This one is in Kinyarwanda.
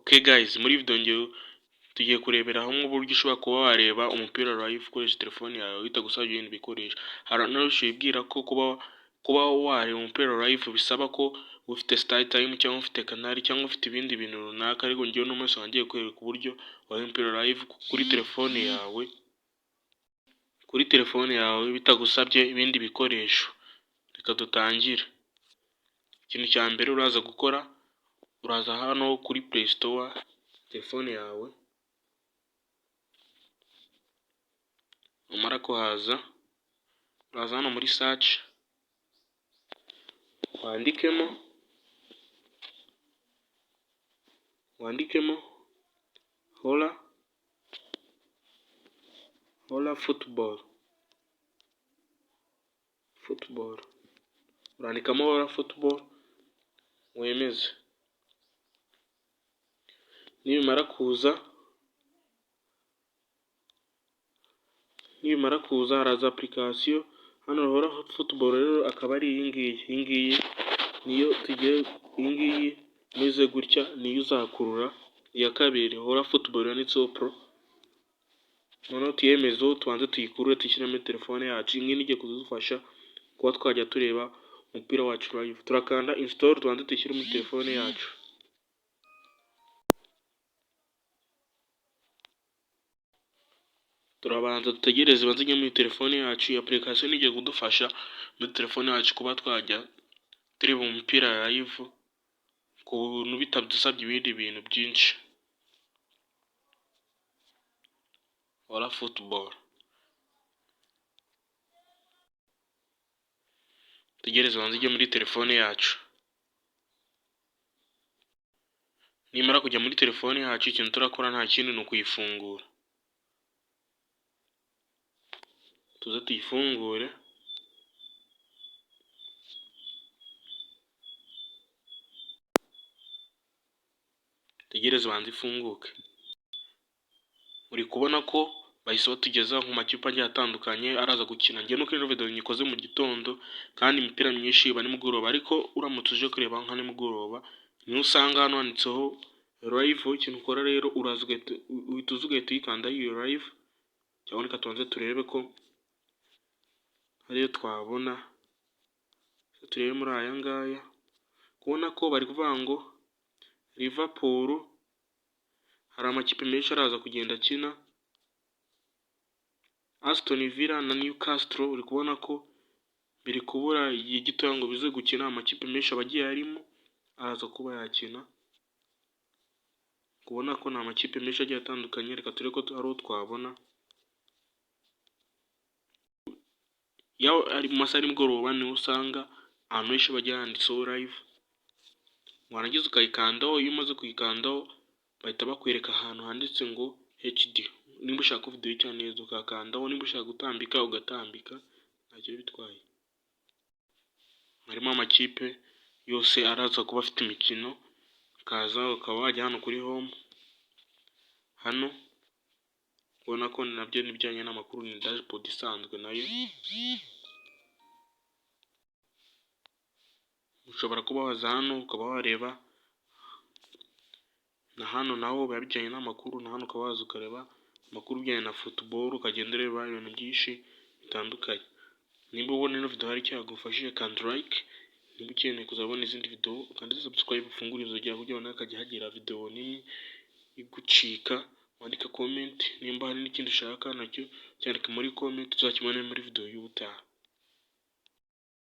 Okay guys, muri video ngewe tugiye kurebera hamwe uburyo ushobora kuba wareba umupira live ukoresha telefone yawe bitagusabye ibindi bikoresho. Hari n'abenshi bibwira ko kuba wareba umupira live bisaba ko ufite StarTimes cyangwa ufite Canal cyangwa ufite ibindi bintu runaka, ariko ngewe uno munsi ngiye kwereka uburyo wareba umupira live kuri telefone yawe bitagusabye ibindi bikoresho. Reka dutangire. Ikintu cya mbere uraza gukora, uraza hano kuri Play Store telefone yawe, numara kuhaza uraza hano muri search wandikemo Hola Football, urandikamo Hola Football wemeze. Nibimara kuza haraza application hano. Hola Football rero akaba ari iyi ngiyi. Iyi ngiyi niyo tugiye, iyi ngiyi imeze gutya niyo uzakurura, iya kabiri, Hola Football yanditseho Pro. Noneho tuyemezeho, tubanze tuyikurure, tuyishyire muri telefone yacu. Iyi ngiyi igiye kudufasha kuba twajya tureba umupira wacu live. Turakanda install, tubanze tuyishyire muri telefone yacu. Turabanza dutegereze ibanze ijye muri telefone yacu. Iyi application igiye kudufasha muri telefone yacu kuba twajya tureba umupira live ku buntu bitadusabye ibindi bintu byinshi. Hola Football. Dutegereze ibanze ijye muri telefone yacu. Nimara kujya muri telefone yacu, ikintu turakora nta kindi, ni ukuyifungura. Tuze tuyifungure. Dutegereze ibanze ifunguke. Uri kubona ko bahise batugeza mu makipe agiye atandukanye araza gukina. Njye nuko ino video nyikoze mu gitondo, kandi imipira myinshi iba nimugoroba, ariko uramutse uje kureba nka nimugoroba niho usanga hano handitseho live. Ikintu ukora rero, uraza uhita uza ugahita uyikandaho iyo live, cyangwa reka tubanze turebe ko ariyo twabona. Turebe muri aya ngaya, kubona ko bari kuvuga ngo Liverpool, hari amakipe menshi araza kugenda akina, Aston Villa na Newcastle. Uri kubona ko biri kubura igihe gitoya ngo bize gukina. Amakipe menshi aba agiye arimo araza kuba yakina, kubona ko ni amakipe menshi agiye atandukanye. Reka turebe ko hari uwo twabona. Iyo ari mu masaha ya nimugoroba niho usanga ahantu henshi bagiye handitseho live, warangiza ukayikandaho. Iyo umaze kuyikandaho, bahita bakwereka ahantu handitse ngo HD. Nimba ushaka ko video ica neza ukakandaho, nimba ushaka gutambika ugatambika, ntacyo bitwaye. Harimo amakipe yose araza kuba afite imikino. Ukaza ukaba wajya hano kuri home hano, ubona ko nabyo n'ibijyanye n'amakuru, ni dashboard isanzwe nayo. Ushobora kuba waza hano ukaba wareba na hano, naho biba bijyanye n'amakuru, na hano ukaba waza ukareba amakuru ujyanye na football, ukagenda ureba ibintu byinshi bitandukanye. Nimba ubona ino video hari icyo yagufashije, kanda like. Niba ukeneye kuzabona izindi video, ukande subscribe, ufungure inzogera kugira ngo hakajya hagira video nini igucika. Wandike comment, nimba hari n'ikindi ushaka nacyo cyandike muri comment, tuzakibone muri video y'ubutaha.